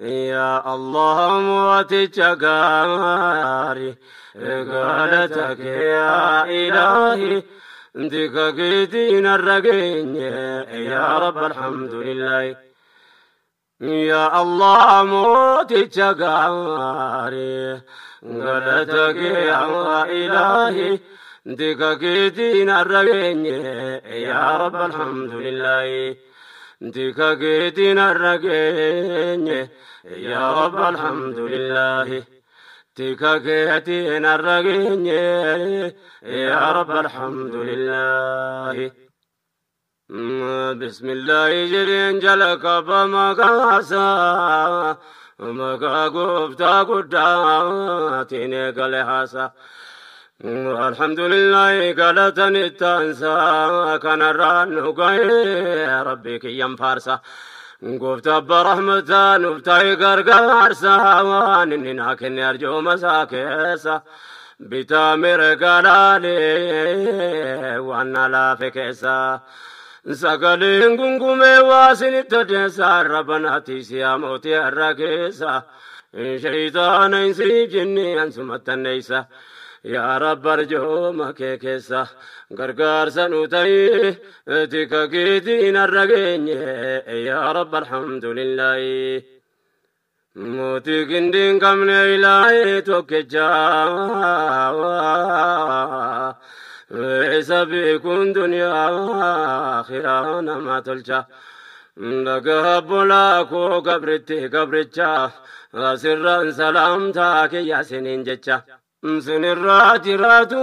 Yaa Allah mooticha gaarii, galata kee yaa ilaahi, tika keetiin har'a geenye, yaa Rabbi alhamdulillahi. Yaa Allah mooticha gaarii, galata kee yaa ilaahi, tika keetiin har'a geenye, yaa Rabbi alhamdulillahi. Tika keetiin har'a geenye, yaa Rabbi alhamdulillahi. Tika keetiin har'a geenye, yaa Rabbi alhamdulillahi. Bismillahi jedheen jalqaba maqaasaa, maqaa gooftaa guddaatiin eegale haasaa. Alhamdulillahi galatan ittaansaa, kanarraan nu ga'ee rabbi kiyyan faarsa. Gooftaa abbaa rahmataa nuuf ta'e gargaarsa, waan inni naa kenne arjooma isaa keessa. Bitaa mirga laalee waan na laafe keessa. Sagaleen gungumee waa isinitti odeessa, arraba naatti siyaa mootii har'a keessa. Shayitaana hin siif jennee ansumattanneessa. Yaa Rabbi arjooma kee keessa gargaarsa nu ta'ee, tika keetiin har'a geenye, yaa Rabbi alhamdulillahi. Mootii gindii hin qabne ilaahee tokkicha, isa beekuun duniyaa akhiraa nama tolcha. Dhagaa bolaa koo gabritti gabricha, asirraan salaamtaa kiyya siniin jecha. Sinirraa jiraatu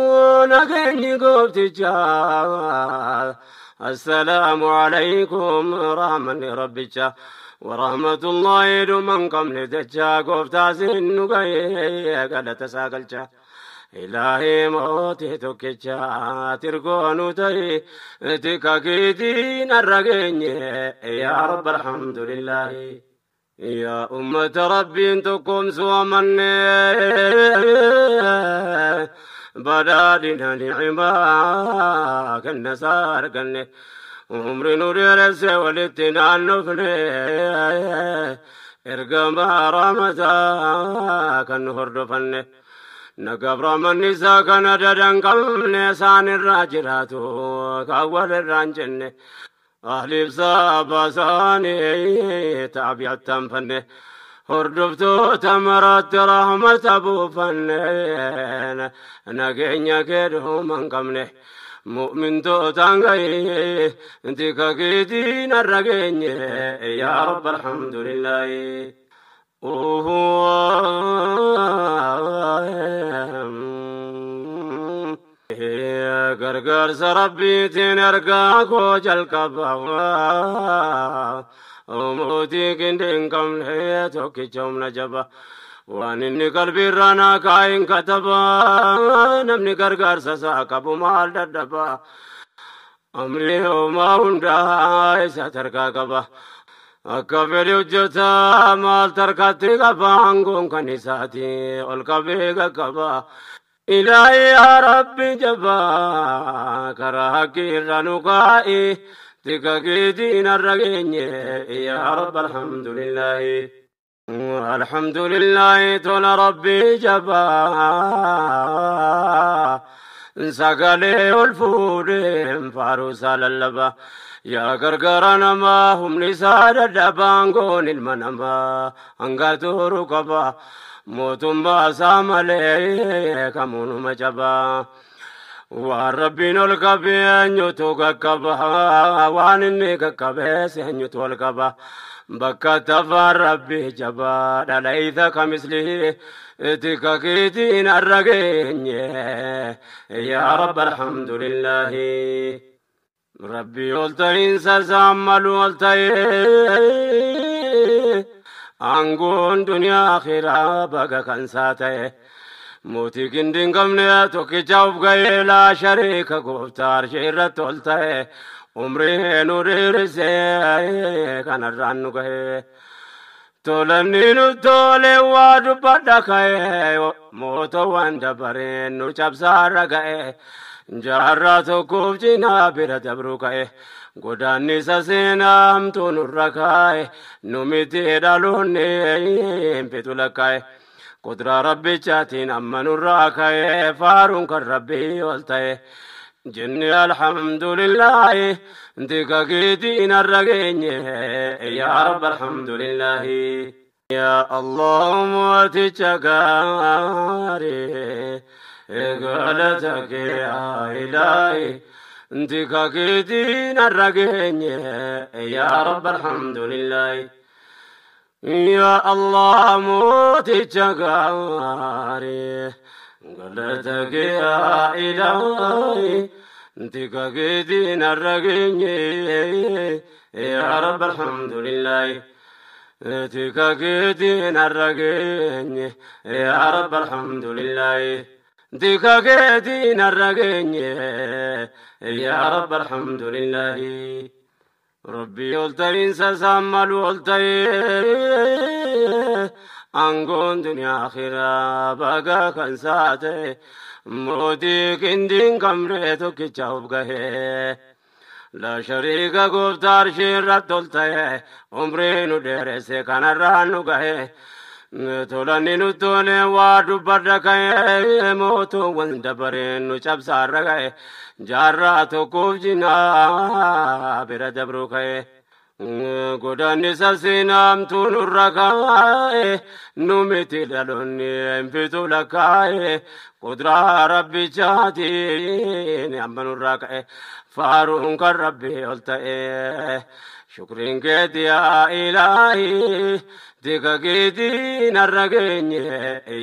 nageenyi goofticha. Assalaamu alaykum rahmanni rabbicha. Warahmatullahi dhuman qabne jecha, gooftaa sin nu ga'ee galata isaa galcha. Ilaahii mootii tokkicha tirgoo nu ta'e, tika keetiin har'a geenye, yaa Rabbi alhamdulillahi. Yaa ummata rabbiin tokkoomsu amanne, badhaadhina ni'imaa kenna isaa arganne, umri nu dheeresse walitti naannofne, ergamaa rahmataa kan nu hordofanne. Nagabramanni isaa kana dadan qabne, isaan irraa jiraatu kan walirraa hin jenne. Ahliif saaba isaanii taabi'attan fanne. Hordoftoota maraatti rahmata buufanne, nageenya kee dhuma hin qabne. Mu'mintootaan ga'ee tika keetiin har'a geenye, yaa Rabbi alhamdulillahi. Gargaarsa rabbiitiin ergaa koo jalqaba. Mootii gindii hin qabne tokkicha humna jaba. Waan inni qalbiirraa naa kaa'in kataba. Namni gargaarsa isaa qabu maal dadhaba? Amri homaa hundaa isa tarkaa qaba. Akka fedhe hojjeta maal tarkaatti qaba, aangoon kan isaati ol qabee qaqqaba. Ilaahi yaa Rabbi jabaa, karaa haqqii irra nu kaa'i, tika keetiin har'a geenye, yaa Rabbi alhamdulillahi. Alhamdulillahi tola Rabbi jabaa, sagalee ol fuudheen faaruusaa lallaba. Yaa gargaara namaa humni isaa dadhabaan, goon ilma namaa hanga turu qaba. Mootummaa isaa malee kamuunuma jabaa. Waan rabbiin ol qabee eenyutu qaqqaba? Waan inni qaqqabees eenyutu ol qaba? Bakka tafaan rabbi jabaa dhalaysa kamisli, tika keetiin har'a geenye, yaa Rabbi alhamdulillahi. Rabbi ol ta'iinsa isaan malu ol ta'ee, aangoon duniyaa akhiraa baga kan isaa ta'e. Mootii gindii hin qabne tokkicha of ga'ee, laa shariika gooftaa arshii irratti ol ta'e, umrii nu dheerisee kanarraan nu ga'e. Tolanni nu tole waa dubbadha ka'e, mootowwan dabareen nu cabsaarra ga'e. Jaarraa tokkoof cinaa bira dabruu ka'e. Godaannisa seenaamtuu nurra kaa'e nu miti dhaloonni hin fitu lakkaa'e. Kuduraa rabbichaatiin amma nurraa ka'e faaruun kan rabbii ol ta'e. Jinni alhamdulillaahi tika keetiin har'a geenye yaa rabbi alhamdulillaahi. Yaa Allah mooticha gaarii galata kee yaa ilaahi. Tika keetiin har'a geenye yaa rabbi alhamdulillaahi. Yaa Allah mooticha gaarii galata kee yaa ilaahi. Tika keetiin har'a geenye yaa rabbi alhamdulillaahi. Tika keetiin har'a geenye yaa rabbi alhamdulillaahi. Tika keetiin har'a geenye yaa rabbi alhamdulillaahi. Rabbi ol ta'iinsa isaan malu ol ta'ee aangoon duniyaa akhiraa baga kan isaa ta'e mootii qindiin kamree tokkicha of gahee. La shariika gooftaa arshii irratti ol ta'e umrii nu dheeresse kanarraan nu gahe. Tolanni nu tole waa dubbadha ka'e mootuuwwan dabareen nu cabsaarra ga'e jaarraa tokkoof jinaa bira dabruu ka'e. Godaannisa seenaamtuu nurra kaa'e nu miti dhaloonni hin fitu lakkaa'e kuduraa rabbichaatiin amma nurraa ka'e faaruun kan rabbii ol ta'e. Shukriin keeti yaa ilaahi tika keetiin har'a geenye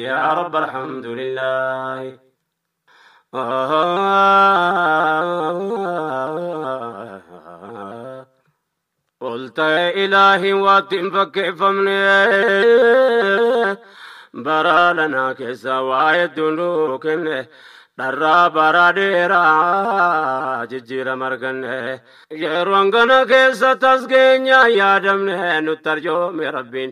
yaa rabbi alhamdulillaahi. Ol ta'e ilaahi waatti hin fakkeeffamne bara lanaa keessa waa hedduu nuu kenne. Dharraa bara dheeraa jijjiirama arganne yeroo hangana keessa tasgeenya yaadamne nutti arjoome rabbiin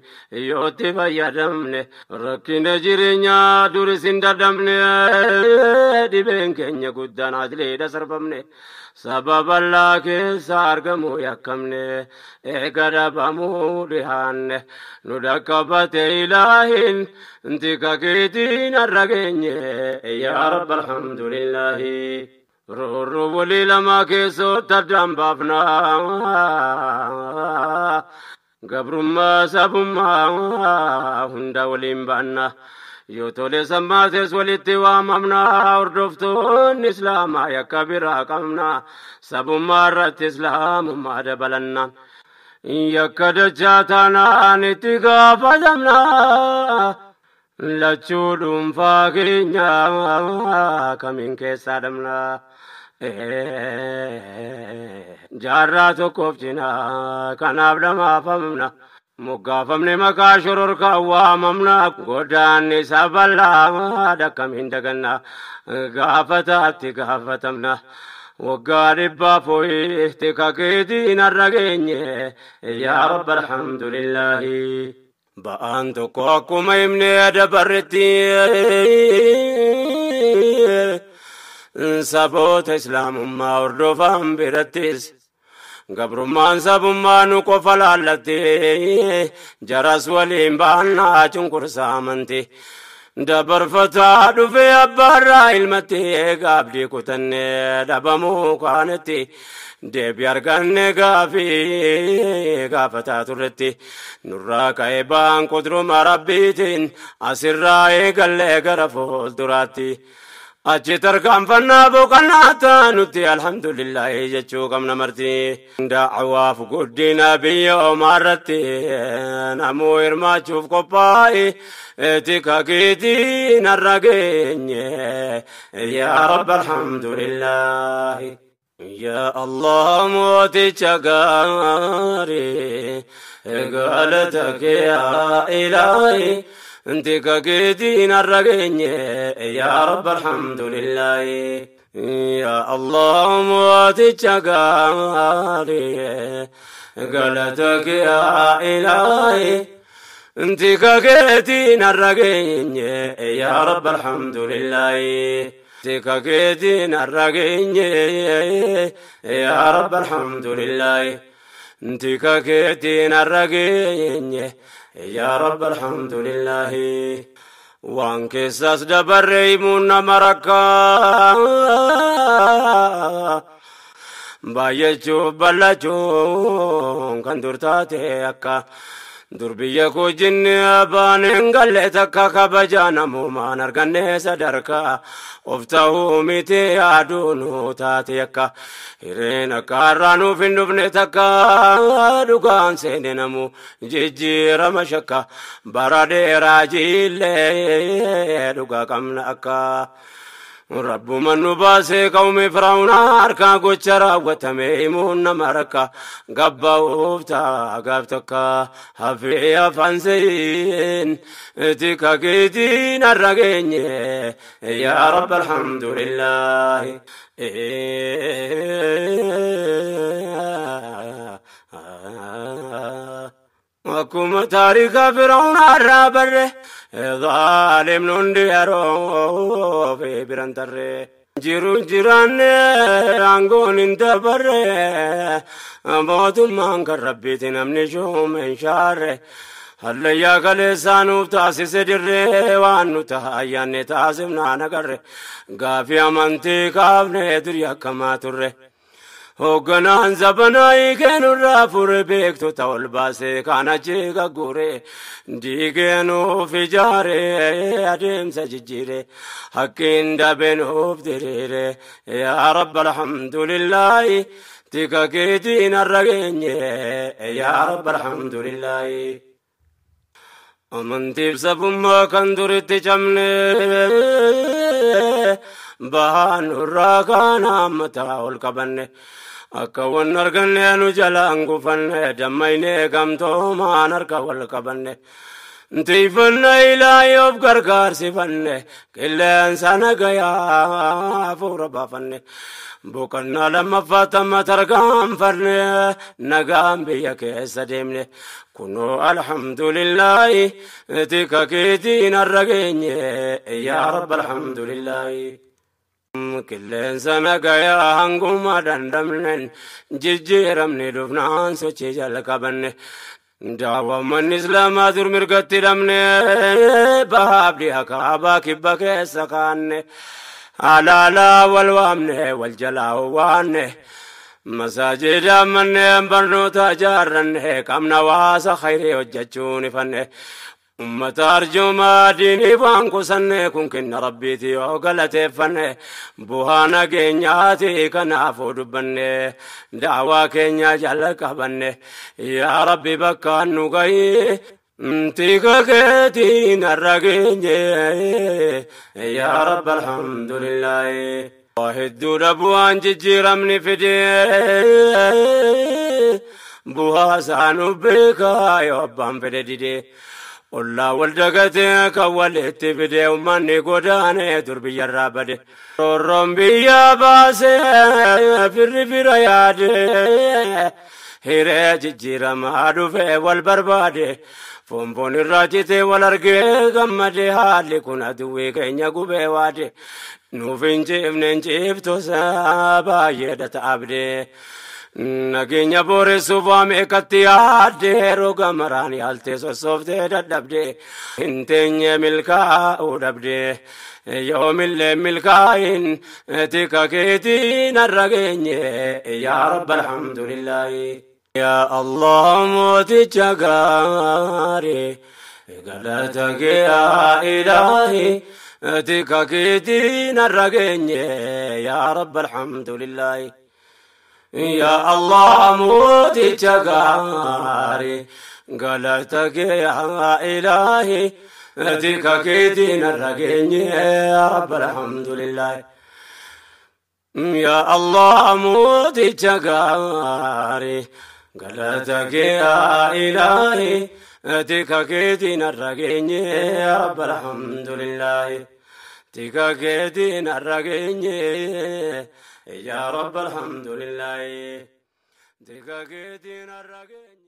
yootti fayyadamne rakkina jireenyaa duris hin dadhabne dhibeen keenya guddaan adleedha sarbamne sababa allaa keessa argamuu yakkamne eega dhabamuu dhihaanne nu dhaqqabate ilaahin tika keetiin har'a geenye yaa rabbi alhamdulillaahi. Roorroo walii lama keessootti addaan baafna. Gabrummaa sabummaa hunda waliin baanna. Yoo tole sammaates walitti waamamna. Hordoftoonni islaamaa yakka biraa qabna. Sabummaa irratti islaamummaa dabalanna. Yakka dachaa taanaan itti gaafatamna. Lachuu dhuunfaa keenya kamiin keessaa dhabna. Jaarraa tokkoof cinaa kanaaf dhamaafamna. Moggaafamne maqaa shororkaa waamamna. Godaanni isa bal'aa akkamiin daganna. Gaafataatti gaafatamna. Waggaa dhibbaaf ho'i tika keetiin har'a geenye yaa rabbi alhamdulillaahi. Ba'aan tokko akkuma himne dabarretti saboota islaamummaa hordofan birattis gabrummaan sabummaa nu qofa laallatti jaras waliin baannaa cunqursaa amanti. Dabarfataa dhufee abbaarraa ilmatti gaabdii kutannee dhabamuu kaanetti deebii arganne gaafii gaafataa turretti nurraa ka'ee ba'aan qudruma rabbiitiin asirraa eegallee gara fuulduraatti. Achi tarkaanfannaa boqonnaa taanutti alhamdulillaahi jechuu qabna marti. Da'awaaf guddina biyya omaarratti namuu hirmaachuuf qophaa'e tika keetiin har'a geenye yaa rabbi alhamdulillaahi. Yaa Allah mooticha gaarii galata kee yaa ilaahi. Tika keetiin har'a geenye yaa rabbi alhamdulillaahi. Yaa Allah mooticha gaarii galata kee yaa ilaahi. Tika keetiin har'a geenye yaa rabbi alhamdulillaahi. Tika keetiin har'a geenye yaa Rabbi alhamdulillahi. Tika keetiin har'a geenye yaa Rabbi alhamdulillahi. Waan keessaas dabarre himuun nama rakkaa. Baay'achuuf bal'achuun kan dur taate akka dur biyya koo jinni abbaan hin galle takka kabajaa namoomaan arganne sadarkaa of ta'uu miti yaaduun taate akka hireen akka har'aa nuuf hin dhufne takka dhugaan seene namu jijjiirama shakka bara dheeraa jiillee dhugaa qabna akka. Rabbuma nu baasee qawmi Firaa'uuna harkaa gocha raawwatame himuun nama rakka gabba'uuf ta'a gaaf takka hafee afaan seeyin tika keetiin har'a geenye yaa Rabbi alhamdulillahi. Akkuma taarika Firaa'uuna har'aa barre zaalimni hundi yeroo fi biran tarre. Jiru jiraanne aangoon hin dabarre mootummaan kan Rabbiiti namni shuume hin shaarre. Hallayyaa kaleessaa nuuf taasise dirree waan nu ta'a ayyaanne taasifnaan agarre gaafii amantii kaafne durii akkamaa turre. Hoogganaan zabanaa hiikeenurraa fure beektota ol baasee kan achi gaggure diigeenuuf ijaare adeemsa jijjiire hakkiin dabeenuuf diriire yaa Rabbi alhamdulillahi tika keetiin har'a geenye yaa Rabbi alhamdulillahi. Amantiif sabummaa kan duritti cabne bahaan nurraa kaan hammataa ol qabanne akka wan arganne nu jalaan gufanne dammaynee gamtoomaan harka wal qabanne tiifanna ilaayii of gargaarsifanne qilleensa nagayaa hafuura baafanne boqonnaa lammaffaa tamma tarkaanfanne nagaan biyya keessa deemne kunoo alhamdulillahi tika keetiin har'a geenye yaa Rabbi alhamdulillahi. Qilleensa nagayaa hanguma dandamnen jijjiiramne dhufnaan sochii jalqabanne daawwammanni islaamaa dur mirgatti dhabne bahaaf dhiha kaabaa kibba keessa kaanne alaalaa wal waamne wal jalaa waanne masaajida manneen barnoota ijaarranne qabna waasa khayrii hojjechuun ifanne ummata arjoomaa diinii waan kusanne kun kenna Rabbiiti yoo galateeffanne bu'aa nageenyaati kanaafuu dubbanne daawaa keenya jala qabanne yaa Rabbi bakka nu gahi tika keetiin har'a geenye yaa Rabbi alhamdulillahi. Hedduudha bu'aan jijjiiramni fide bu'aa isaa nu beekaa yoo abbaan fedhe dide. Ollaa wal dagatee kan walitti fide uummanni godaanee dur biyyarraa bade. Roorroon biyya baasee firri fira yaade hiree jijjiiramaa dhufee wal barbaade. Foonfoon irraa citee wal argee gammade haalli kun aduwwii keenya gubee waade. Nuuf hin ciifne hin ciiftosa baay'eedha ta'abdee. Nageenya booressuuf waa meeqatti yaadde roga maraan yaaltee sossooftee dadhabde hin teenye milkaa'uu dhabde yoomillee milkaa'in tika keetiin har'a geenye yaa Rabbi alhamdulillahi. Yaa Allah mooticha gaarii galata kee yaa ilaahi tika keetiin har'a geenye yaa Rabbi alhamdulillahi. Ya Allah mooticha gaarii galata kee yaa ilaahi tika keetiin har'a geenye yaa Rabbi alhamdulillahi. Ya Allah mooticha gaarii galata kee yaa ilaahi tika keetiin har'a geenye yaa Rabbi alhamdulillahi. Tika keetiin har'a geenye yaa Rabbi alhamdulillahi. Tika keetiin har'a geenye.